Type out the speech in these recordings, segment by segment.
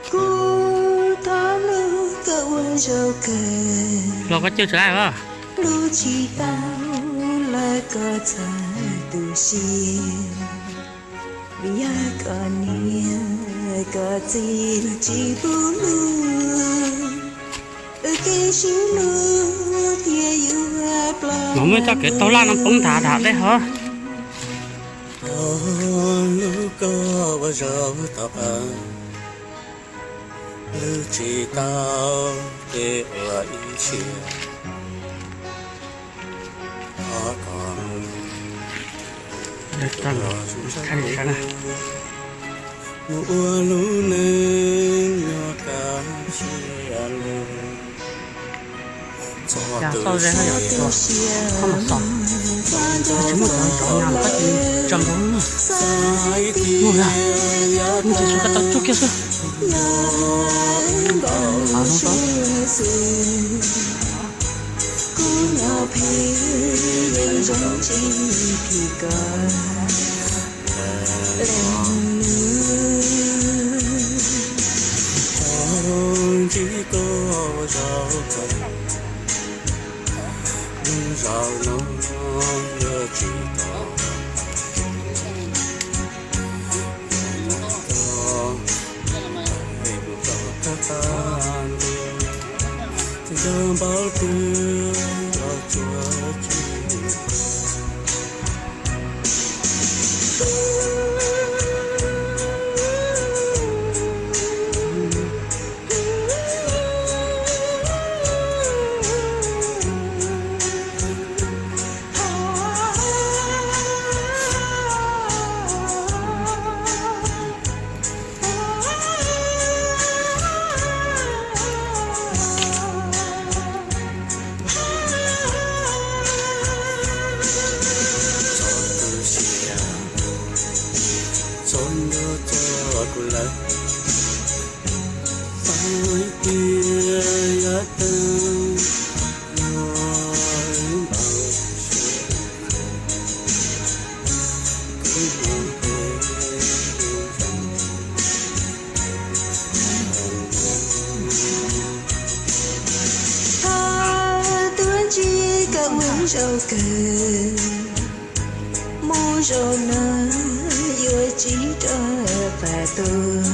Kuv thov lug koj ua zaug kawg, los koj cwj tso lub tsis tau lawm koj txhaj tu siab. Vim yog koj niam koj txiv tsis pub lug, wb kev sib hlub thiaj yuav ploj. Los muaj txoj kev taug laj no poob nthav dham dej hov. Thov lug koj ua zaug tom qab, lub tsis tau kev ua ib txhia. Thov koj mus, mus ua lub neej nyob kaj siab lug. Cas tau ze no yom, koj mam xav, tsis muaj cov ntov nyas los koj cia li tso nkaus na. Muaj na, muaj ces tsuas koj tau tsuj kiag xwb. Av zoo tau. Kuv nyob phem yeej zoo tsis phim koj. Ntsib koj zaum kawg, lub zaum no yuav tsis tau. Mus rau koj qab ntuj, nco npaum twg los tsuas tsis txhob tu siab, txhob nco txog kuv lawm. Txawm tias yav tag los npau suav, kuv hmov peb zoo. Thov tuaj ntsib koj ua zaum kawg, mus zaum no yuav tsis rov qab tuaj.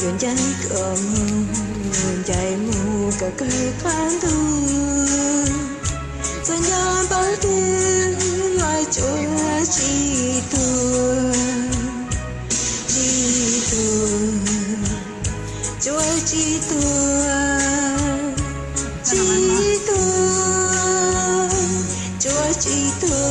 Yuav ncaim koj mus, ncaim mus kom kawg qab ntuj. Txawm nco npaum twg los tsuas tsis tuag, tsis tuag, tsuas tsis tuag, tsis tuag, tsuas tsis tuag.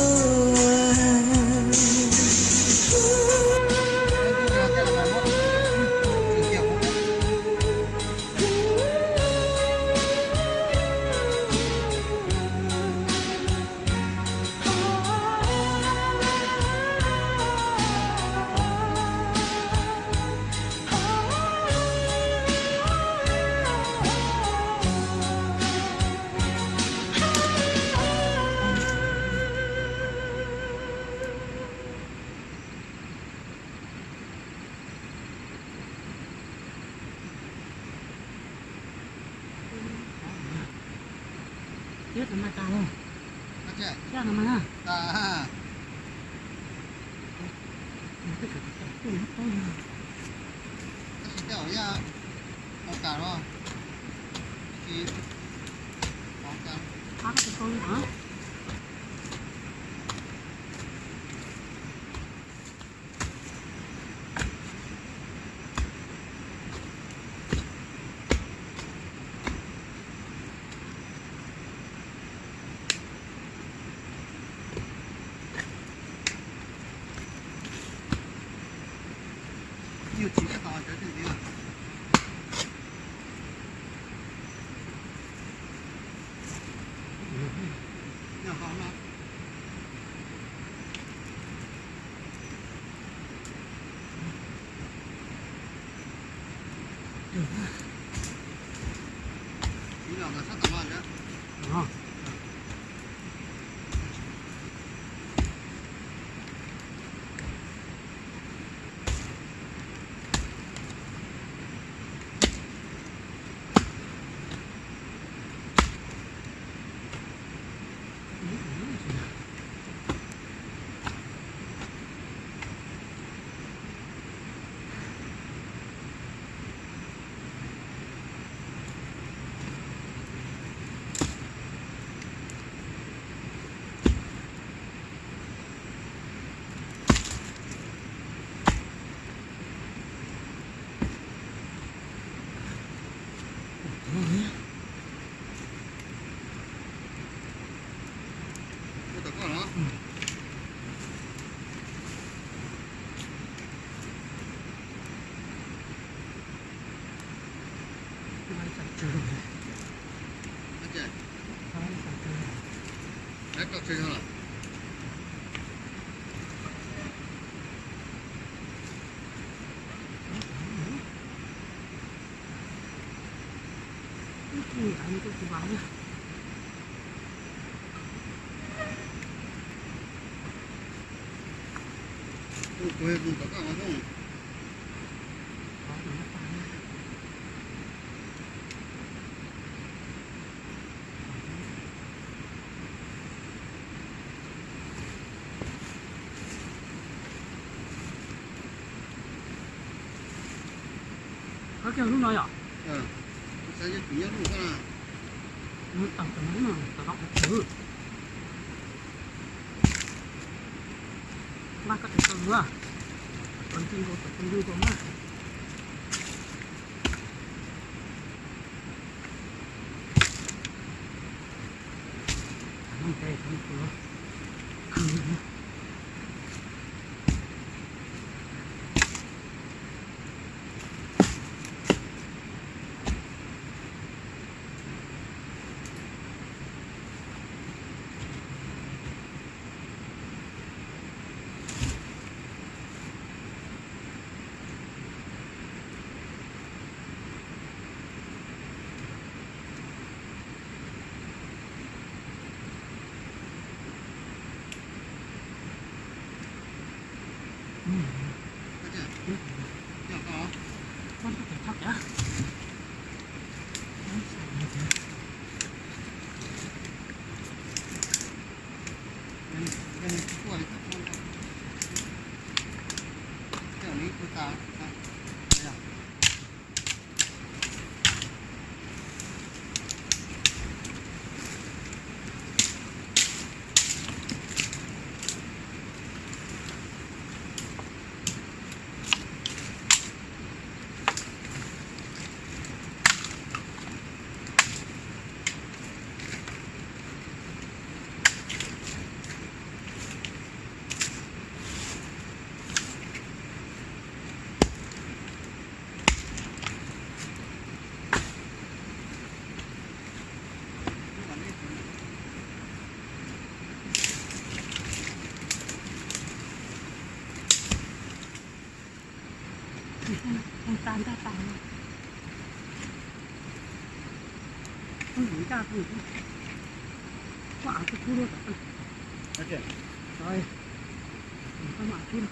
Qhov kiag lub no yom? Tam no tom tom tom. Npaj koj tes tau lua, kom nce nkaus tom tus ntug tau na. Tag ntag tas. Koj av tub kub lub tom. Koj av tub.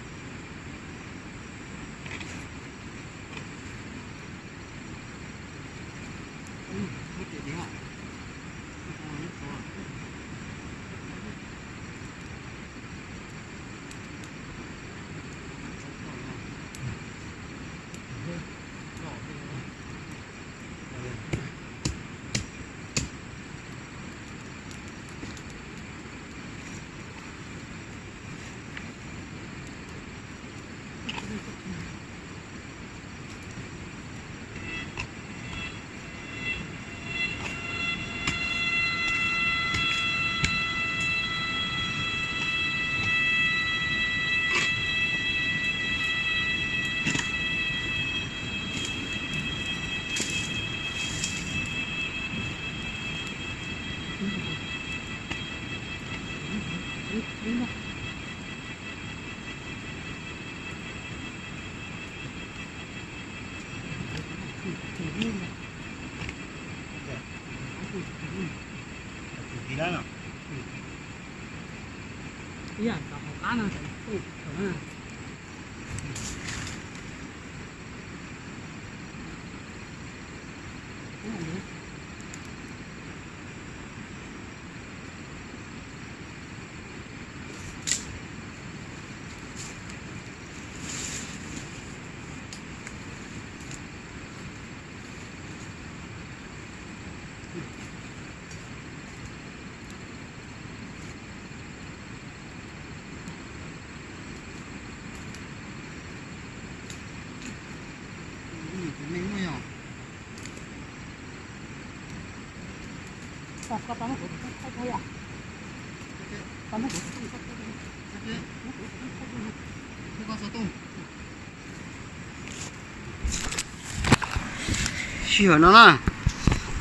Sij hawm no na,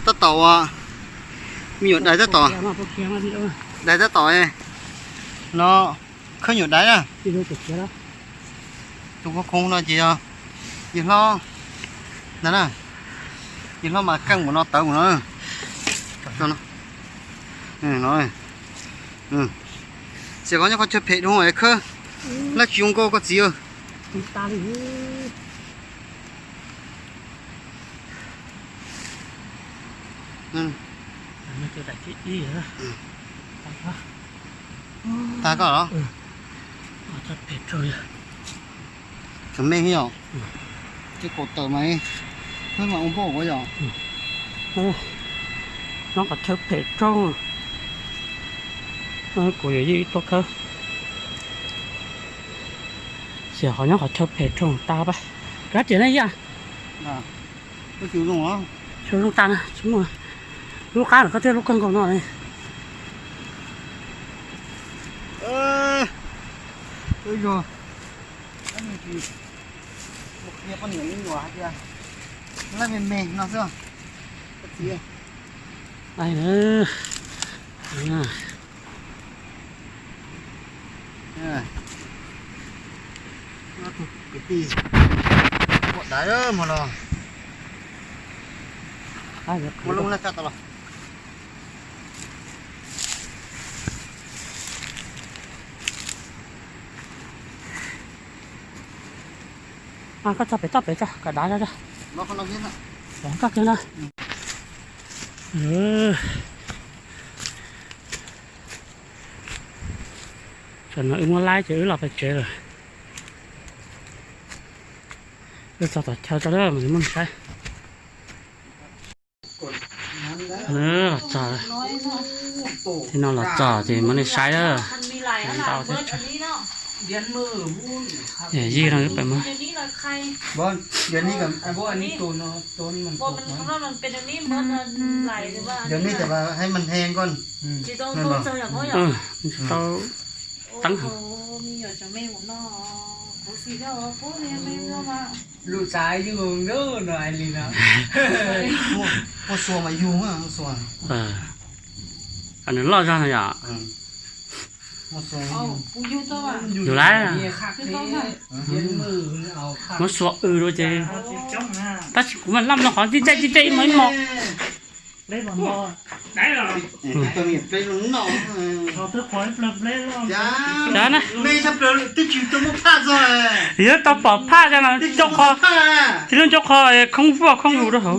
tab tom, me nyuam dais tab tom, dais tab tom no, khawb nyuam dais na. Tus khoob khoob no ces yog yawg hlob ntag na, yawg hlob mas keej mus no tawv mus no. Xiam qhov nyob qhov chaw phem dhau khawb, lab tsis zoo nkauj koj txiv. Tag koj los? Tseem me yom? Ces kaum tawm mas, khawb mas ua npauj ua yom? Nyob qhov chaw phem roob, kuv yuav yeej tuaj khawb. Xiam qhov nyob qhov chaw phem roob tag pab. Kab riam na ib yam. Xyov zoo tag na, tsis muaj lub qab lawm koj thiaj lub kawg nkaus no. Lab me me no xwb. Kwv tij, ua dais mus los, ua lub laj kab tau los. Koj tso pem toj pem tso kom dav tso. Koj kiag na. Tam no wb muab laib ces wb los pem tsev lawm. Wb txog tom chaw tso, muab saib. Los txog, tib no los txog ces muab nej saib lawm. Ntau thiab. Yij no wb pem muab. Tau teeb heev. Lus xav yug no li no. Muaj xua mas yug, muaj xua. Nws loj zog no yom. Yug lawm. Muab xua w rau ces, tab sis kuv mas laj no qhov tib caij tib caij ib mos ib mos. Yog tau pom phaj, tib lub ncauj qho khoob vuaj khoob lus rau hauv.